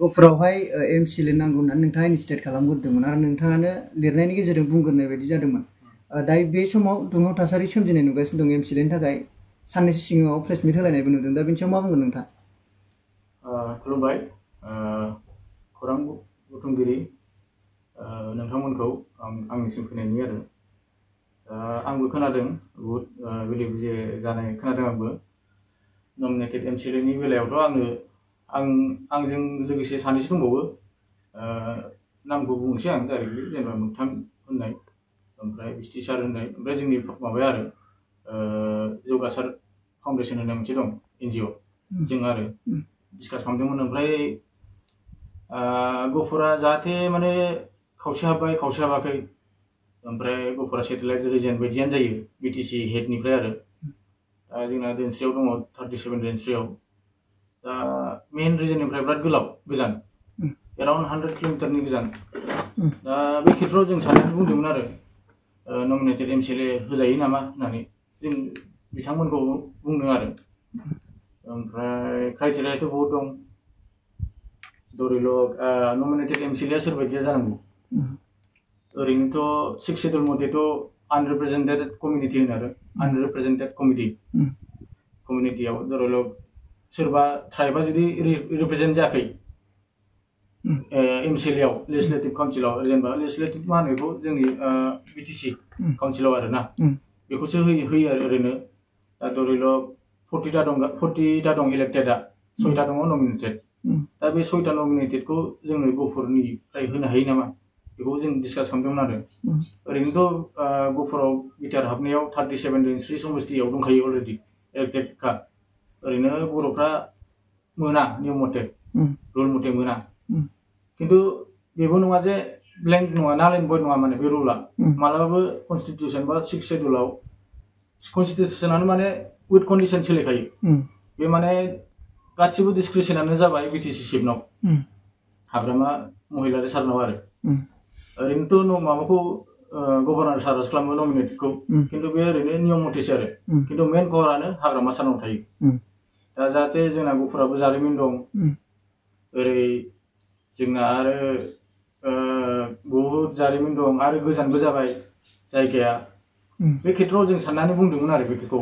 गफुरावहाय MCLA नांगौ होननानै नोंथाङा इनिशिएट खालामग्रोदोंमोन आरो नोंथाङानो लिरनायनि गेजेरजों बुंग्रोनाय बायदि जादोंमोन। दायो बे समाव दुंहाव थासारि सोमजिनाय नुगासिनो दं एमसिएलएनि थाखाय साननैसो सिगाङाव प्रेस मिट होलायनायबो नुदों। दा बेनि सायाव मा बुंगोन नोंथां? खुलुमबाय खौरां बुथुमगिरि नोंथांमोनखौ आंनिसिम फैनायनि आरो आंबो खोनादों बहुद बेले बेजे जानाय खोनादों आंबो नमिनेटेड एमसिएलएनि बेलायावथ' आंजों लोगोसे सानैसो दंबावो नामखौ बुंनोसै आं डाइरेक्टलि जेनेबा मोगथां होननाय ओमफ्राय बिस्टि सार होननाय ओमफ्राय जोंनि माबाया आरो जौगासार फाउन्डेसन होननाय मोनसे दं एनजिअ जों आरो डिसकास खालामदोंमोन। ओमफ्राय गफुरा जाहाथे माने खावसे हाब्बाय खावसे हाबाखै ओमफ्राय गफुरा सेटेलाइट रिजन बायदियानो जायो बिटिसि हेडनिफ्राय आरो दा जोंना रेन्स्रियाव दङ 37 रेन्स्रियाव दा मेन रिजननिफ्राय बिराद गोजान एराउन्ड 100 किल'मिटारनि गोजान दा बे खेत्रआव जों साननानै बुंदोंमोन आरो नमिनेटेड एमसिएलए होजायो नामा होननानै जों बिथांमोनखौ बुंदों आरो ओमफ्राय क्राइटेरियाथ' बहुत दं धरिलक नमिनेटेड एमसिएलए सोरबायदिया जानांगौ ओरैनोथ' 6 शेड्युल मथेथ' आनरिप्रेजेन्टेड कमिउनिटि होनो आरो आनरिप्रेजेन्टेड कमिउनिटियाव धरिलक सोरबा ट्राइबा जुदि रिप्रेजेन्ट जायाखै एमसिएलए आव लेजिस्लेटिभ काउन्सिलाव जेनेबा लेजिस्लेटिभ मा होनो बेखौ जोंनि बिटिसि काउन्सिलाव आरो ना बेखौसो होयो आरो ओरैनो दा धरिलक 40टा दं इलेक्टेडआ 6टा दङ नमिनेटेड दा बे 6टा नमिनेटेडखौ जोंनो गफुरनिफ्राय होनो हायो नामा बेखौ जों डिसकास खालामदोंमोन आरो ओरैनोथ' गफुराव बिटिआर हाबनायाव 37 रेन्स्रि समस्तियाव दंखायो अलरेडि इलेक्टेडखा ओरैनो बर'फ्रा मोना नियम मथे रुल मथे मोना खिन्थु बेबो नङा जे ब्लेंक नङा नाल एन्ड भइड नङा माने बे रुला मालाबाबो कनस्टिटिउसन बा 6 शेड्युलाव कनस्टिटिउसनानो माने उइथ कन्डिसन सोलिखायो बे माने गासिबो डिसक्रिपसनानो जाबाय बिटिसि चिफनाव हाग्रामा महिलारि सारनाव आरो ओरैनोथ' माबाखौ गभर्नर सारासो खालामो नमिनेटेडखौ खिन्थु बे ओरैनो नियम मथेसो आरो खिन्थु मेन पावारानो हाग्रामा सारनाव थायो दा जाहाथे जोंना गफुराबो जारिमिन दं ओरै जोंना आरो बहुद जारिमिन दं आरो गोजानबो जाबाय जायगाया बे खेत्रआव जों साननानै बुंदोंमोन आरो बेखौ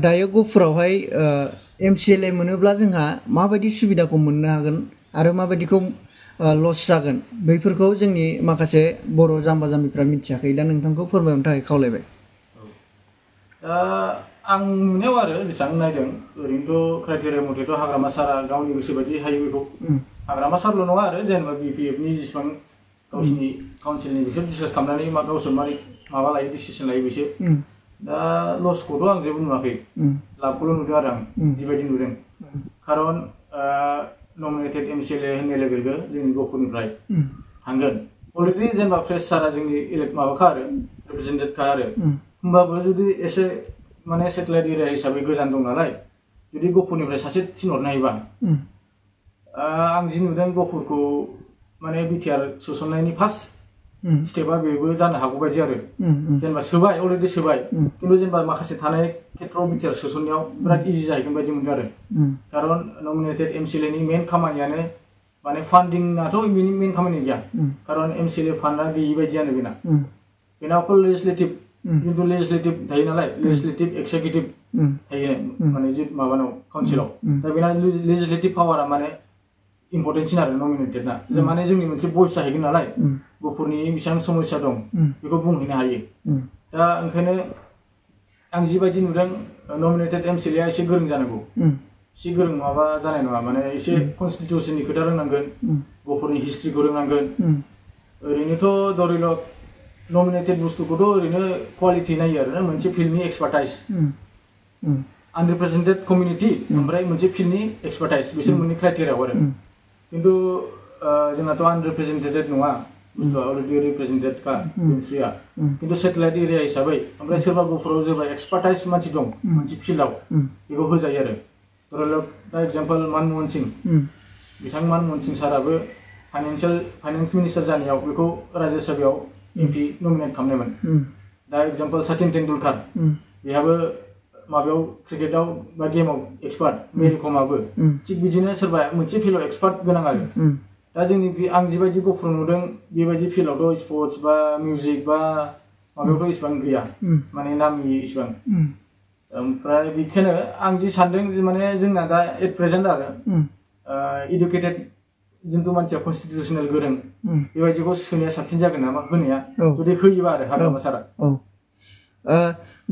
दायो गफुरावहाय एमसिएलए मोनोब्ला जोंहा माबायदि सुबिदाखौ मोननो हागोन आरो माबायदिखौ लस जागोन बैफोरखौ जोंनि माखासे बर' जाम्बा जाम्बिफ्रा मिथियाखै दा नोंथांखौ फोरमायनो थाखाय खावलायबाय। दा आं नुनायाव आरो जेसेबां नायदों ओरैनोथ' क्राइटेरिया मथेथ' हाग्रामा सारा गावनि गोसो बायदि हायो बेखौ हाग्रामा सारल' नङा आरो जेनेबा बिपिएफनि जेसेबां गावसिनि काउन्सिलनि बिसोर डिसकास खालामनानै गावसोर माबा लायो डिसिसन लायो बिसोर दा लसखौथ' आं जेबो नुवाखै लाबखौल' नुदों आरो आं जिबायदि नुदों खारन नमिनेटेड एमसिएलए होननाय लोगो लोगो जोंनि गफुरनिफ्राय थांगोन अलरेडि जेनेबा फ्रेस सारा जोंनि माबाखा आरो रिप्रेजेन्टेडखा आरो होमबाबो जुदि एसे माने सेटेलाइट एरिया हिसाबै गोजान दं नालाय जुदि गफुरनिफ्राय सासे थिनहरनो हायोबा आं जि नुदों गफुरखौ माने बिटिआर सोसननायनि फार्स्ट स्टेपआ बेबो जानो हागौ बायदि आरो जेनेबा सोबाय अलरेडि सोबाय खिन्थु जेनेबा माखासे थानाय खेत्रआव बिटिआर सोसननायाव बिराद इजि जाहैगोन बायदि मोनदों आरो खारन नमिनेटेड एमसिएलएनि मेन खामानियानो माने फान्डिंआथ' बिनि मेन खामानि गैया खारन एमसिएलए फान्डआ गैयि बायदियानो बेना अकल लेजिस्लेटिभ किन्तु लेजिस्लेटिभ थायो नालाय लेजिस्लेटिभ एक्जिकिउटिभ थायो माने माबानाव काउन्सिलाव दा बेना लेजिस्लेटिभ पावारा माने इम्पर्टेन्टसिन आरो नमिनेटेडना जों माने जोंनि मोनसे भइस जाहैगोन नालाय गफुरनि बेसेबां समस्या दं बेखौ बुंहैनो हायो दा ओंखायनो आं जिबायदि नुदों नमिनेटेड एमसिएलएआ एसे गोरों जानांगौ एसे गोरों नङाबा जानाय नङा माने एसे कनस्टिटिउसननि खोथा रोंनांगोन गफुरनि हिस्ट्रिखौ रोंनांगोन ओरैनोथ' धरिलक नमिनेटेड बुस्थुखौथ' ओरैनो क्वालिटि नायो आरो मोनसे फिल्डनि एक्सपार्टाइज आनरिप्रेजेन्टेड कमिउनिटि ओमफ्राय मोनसे फिल्डनि एक्सपार्टाइज बिसोर मोननै क्राइटेरियाव आरो खिन्थु जोंनाथ' आनरिप्रेजेन्टेड नङा बुस्थुआ अलरेडि रिप्रेजेन्टेडखा रेन्स्रिया खिन्थु सेटेलाइट एरिया हिसाबै ओमफ्राय सोरबा गफुराव जेब्ला एक्सपार्टाइज मानसि दं मोनसे फिल्डआव बेखौ होजायो आरो धरिलक दा एग्जाम्पल मनमोहन सिं बिथां मनमोहन सिं साराबो फाइनान्स मिनिस्टार जानायाव बेखौ राज्यसभायाव एमपि नमिनेट खालामनायमोन दा एग्जाम्पल सचिन तेन्दुलकार बेहाबो माबायाव क्रिकेटाव बा गेमाव एक्सपार्ट मेरि कमाबो थिग बिदिनो सोरबा मोनसे फिल्डआव एक्सपार्ट गोनां आरो दा जोंनि आं जिबायदि गफुर नुदों बेबायदि फिल्डआवथ' स्पर्ट्स बा मिउजिक बा माबायावथ' इसिबां गैया माने नामनि इसिबां ओमफ्राय बेखायनो आं जि सानदों माने जोंना दा एट प्रेजेन्ट आरो इडुकेटेड जिथु मानसिया कनस्टिटिउसनेल गोरों बेबायदिखौ सोनाया साबसिन जागोन नामा होनाया जुदि होयोबा आरो हाग्रामा सारा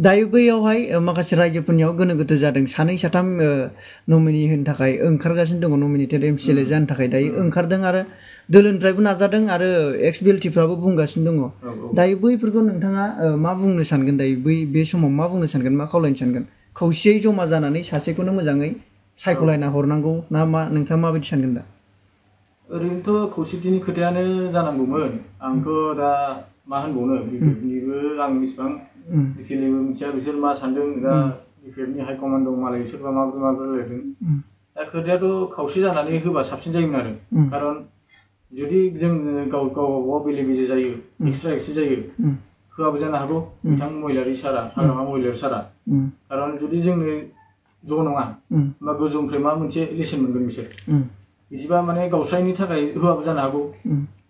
दायो बैयावहाय माखासे रायजोफोरनियाव गोनो गोथो जादों सानै साथाम नमिनि होनो थाखाय ओंखारगासिनो दङ नमिनेटेड एमसिएलए जानो थाखाय दायो ओंखारदों आरो दोलोनिफ्रायबो नाजादों आरो एक्स बिएलटिफ्राबो बुंगासिनो दङ दायो बैफोरखौ नोंथाङा मा बुंनो सानगोन दायो बे समाव मा बुंनो सानगोन मा खावलायनो सानगोन खौसेयै जमा जानानै सासेखौनो मोजाङै सायख'लायना हरनांगौ ना मा नोंथाङा माबायदि सानगोन दा ओरैनोथ' खौसेथिनि खोथायानो जानांगौमोन आंथ' दा मा होनबावनो बिनिबो आं इसिबां डिटेलैबो मिथिया बिसोर मा सानदों दा बिपिएफनि हाइकमान्ड दं मालाय बिसोरबा माबोरै रायलायदों दा खोथायाथ' खावसे जानानै होबा साबसिन जायोमोन आरो खारन जुदि जों गावबागाव बेले बेजे जायो एक्सट्रा जायो होआबो जानो हागौ बिथां महिलारि सारा हाग्रामा महिलारि सारा खारन जुदि जोंनो ज' नङा बा गोजौनिफ्राय मा मोनसे लेसन मोनगोन बिसोर बिदिबा माने गावस्रायनि थाखाय होआबो जानो हागौ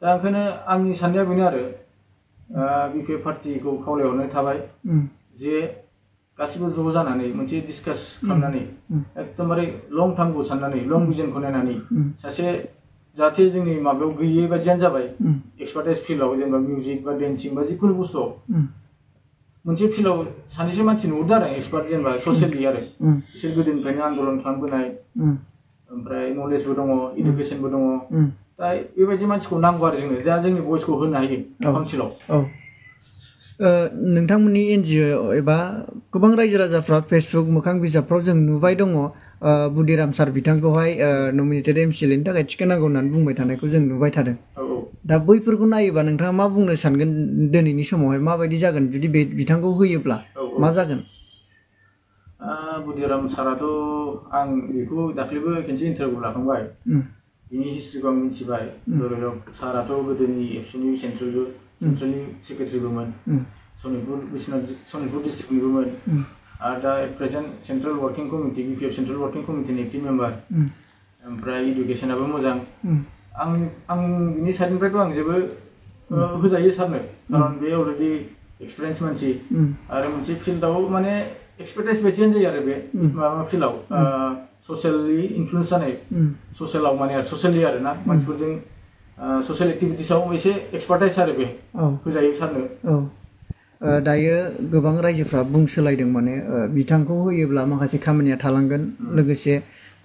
दा ओंखायनो आंनि साननाया बेनो आरो बिपिएफ पार्टिखौ खावलायहरनाय थाबाय जे गासिबो ज' जानानै मोनसे डिसकास खालामनानै एकदमबारे लं टार्मखौ साननानै लं भिजनखौ नायनानै सासे जाहाथे जोंनि माबायाव गैयै बायदियानो जाबाय एक्सपार्टाइज फिल्डआव जेनेबा मिउजिक बा डेन्सिं बा जिखुनु बुस्थुआव मोनसे फिल्डआव सानैसो मानसि नुहुरदों आरो एक्सपार्ट जेनेबा ससियेलि आरो बिसोर गोदोनिफ्रायनो आन्दलन खालामबोनाय ओमफ्राय नलेजबो दङ इडुकेसनबो दङ दा बेबायदि मानसिखौ नांगौ आरो जोंनो जा जोंनि भइसखौ होनो हायो काउन्सिलाव नोंथांमोननि एनजिअ एबा गोबां रायजो राजाफ्रा फेसबुक मोखां बिजाबफ्राव जों नुबाय दङ बुदिराम सार बिथांखौहाय नमिनेटेड एमसिएलएनि थाखाय टिकेट नांगौ होननानै बुंबाय थानायखौ जों नुबाय थादों दा बैफोरखौ नायोबा नोंथाङा मा बुंनो सानगोन दिनैनि समावहाय माबायदि जागोन जुदि बिथांखौ होयोब्ला मा जागोन बुदिराम साराथ' आं बेखौ दाख्लैबो खेनसे इन्टारभिउ लाखांबाय बिनि हिस्ट्रिखौ आं मिथिबाय साराथ' गोदोनि एबसुनि सेन्ट्रेलनि सेक्रेटारिबोमोन सनितपुर डिस्ट्रिक्टनिबोमोन आरो दा at present central working committee BPF central working कमिटिनि एक्टिभ मेम्बार ओमफ्राय इडुकेसनाबो मोजां आं बिनि साइडनिफ्रायथ' आं जेबो होजायो सारनो खारन बे अलरेडि एक्सपिरियेन्स मानसि आरो मोनसे फिल्डआव माने एक्सपार्टाइज बायदियानो जायो आरो बे माबा फिल्डआव ससियेलि इनफ्लुयेन्स जानाय ससियेलाव माने ससियेलि आरो ना मानसिफोरजों ससियेल एक्टिभिटिसआव एसे एक्सपार्टाइज आरो बे होजायो सारनो दायो गोबां रायजोफ्रा बुंसोलायदों माने बिथांखौ होयोब्ला माखासे खामानिया थालांगोन लोगोसे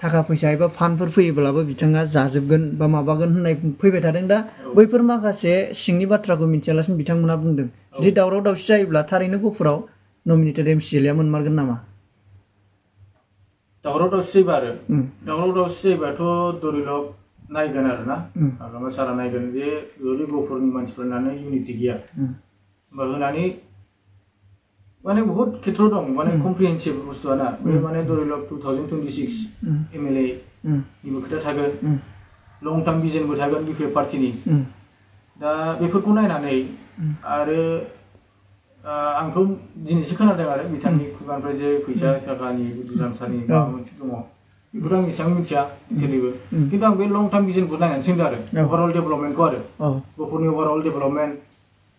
थाखा फैसा एबा फान्डफोर फैयोब्लाबो बिथाङा जाजोबगोन बा माबागोन होननाय फैबाय थादों दा बैफोर माखासे सिंनि बाथ्राखौ मिथियालासिनो बिथांमोना बुंदों जुदि दावराव दावसि जायोब्ला थारैनो गफुराव नमिनेटेड एमसिएलए मोनमारगोन नामा दावराव दावसि जायोबाथ' दरिलक नायगोन आरो ना हाग्रामा सारा नायगोन जे जुदि गफुरनि मानसिफोरनानो इउनिटि गैया होमबा होनानै माने बहुत खेथ्र दं माने कमप्रिहेन्सिभ बुस्थुआ ना बे माने दरिलक 2026 एमएलए निबो खोथा थागोन लं टार्म भिजनबो थागोन बिपिएफ पार्टिनि दा बेफोरखौ नायनानै आरो आंथ' दिनैसो खोनादों आरो बिथांनि खुगानिफ्राय जे फैसा थाखानि बुदिराम सारनि माबा दङ बेखौथ' आं एसेबां मिथिया डिटेलैबो खिन्थु आं बे लं टार्म भिजनखौ नायनानै सोंदों आरो अभारअल डेभेलपमेन्टखौ आरो गफुरनि अभारअल डेभेलपमेन्ट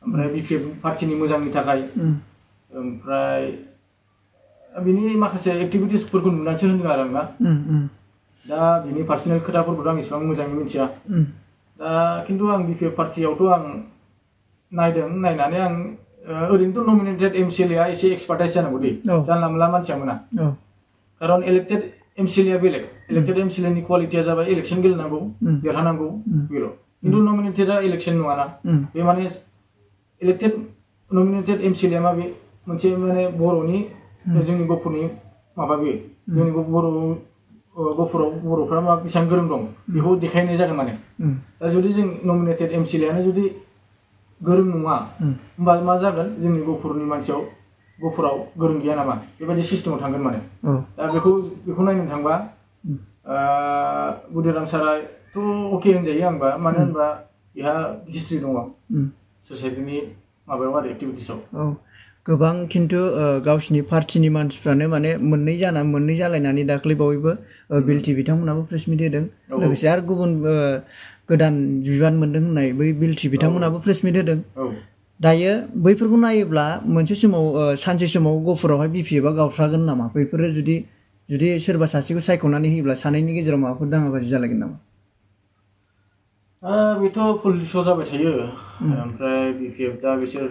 ओमफ्राय बिपिएफ पार्टिनि मोजांनि थाखाय ओमफ्राय बिनि माखासे एक्टिभिटिसफोरखौ नुनानैसो होनदों आरो आंना दा बिनि पार्सनेल खोथाफोरखौथ' आं एसेबां मोजाङै मिथिया दा खिन्थु आं बिपिएफ पार्टियावथ' आं नायदों नायनानै आं ओरैनोथ' नमिनेटेड एमसिएलएआ एसे एक्सपार्टाइज जानांगौ दे जानला मोनला मानसिया मोना खारन इलेक्टेड एमसिएलएआ बेलेग इलेक्टेड एमसिएलएनि क्वालिटिया जाबाय इलेक्सन गेलेनांगौ देरहानांगौ बेल' खिन्थु नमिनेटेडआ इलेक्सन नङाना बे माने इलेक्टेड नमिनेटेड एमसिएलएआ मा बे मोनसे माने बर'नि जोंनि गफुरनि माबा बे जोंनि गफुराव बर'फ्रा मा बेसेबां गोरों दं बेखौ देखायनाय जागोन माने दा जुदि जों नमिनेटेड एमसिएलएआनो जुदि गोरों नङा होमबा मा जागोन जोंनि गफुरनि मानसियाव गफुराव गोरों गैया नामा बेबायदि सिस्टेमाव थांगोन माने दा बेखौ नायनो थांबा बुदिराम साराथ' अके होनजायो आंबा मानो होनबा बेहा हिस्ट्रि दङ ससाइटिनि माबायाव आरो एक्टिभिटिसआव गोबां खिन्थु गावसिनि पार्टिनि मानसिफ्रानो माने मोननै जालायनानै दाख्लै बावैबो बिएलटि बिथांमोनाबो प्रेस मिट होदों लोगोसे आरो गुबुन गोदान बिबान मोनदों होननाय बै बिएलटि बिथांमोनाबो प्रेस मिट होदों दायो बैफोरखौ नायोब्ला मोनसे समाव सानसे समाव गहपुरावहाय बिपिएफआ गावस्रागोन नामा बैफोरो जुदि सोरबा सासेखौ सायख'नानै होयोब्ला सानैनि गेजेराव माबाफोर दाङाबाजि जालायगोन नामा बेथ' पलिटिक्सआव जाबाय थायो ओमफ्राय बिपिएफ दा बिसोर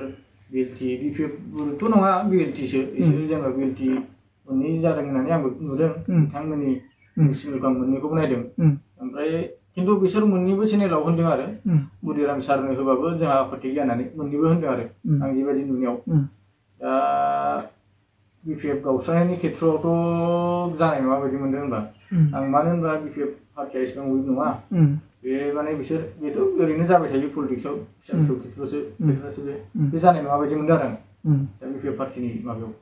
बिपिएफबोथ' नङा बिएलटिसो बिसोर जेनेबा बिएलटि मोननै जादों होननानै आंबो नुदों बिथांमोननि चेनेलखौ आं मोननैखौबो नायदों ओमफ्राय खिन्थु बिसोर मोननैबो चेनेलाव होनदों आरो मुदिराम सारनो होबाबो जोंहा आपत्ति गैया होननानै मोननैबो होनदों आरो आं जिबायदि नुनायाव दा बिपिएफ गावस्रानायनि खेथ्रआवथ' जानाय नङा बायदि मोनदों होनबा आं मानो होनबा बिपिएफ पार्टिया एसेबां उइक नङा बे माने बिसोर बेथ' ओरैनो जाबाय थायो पलिटिक्सआव फिसा फिसौ खेथ्र'सो बे जानाय नङा बायदि मोनदों आरो आं दा बिपिएफ पार्टिनि माबायाव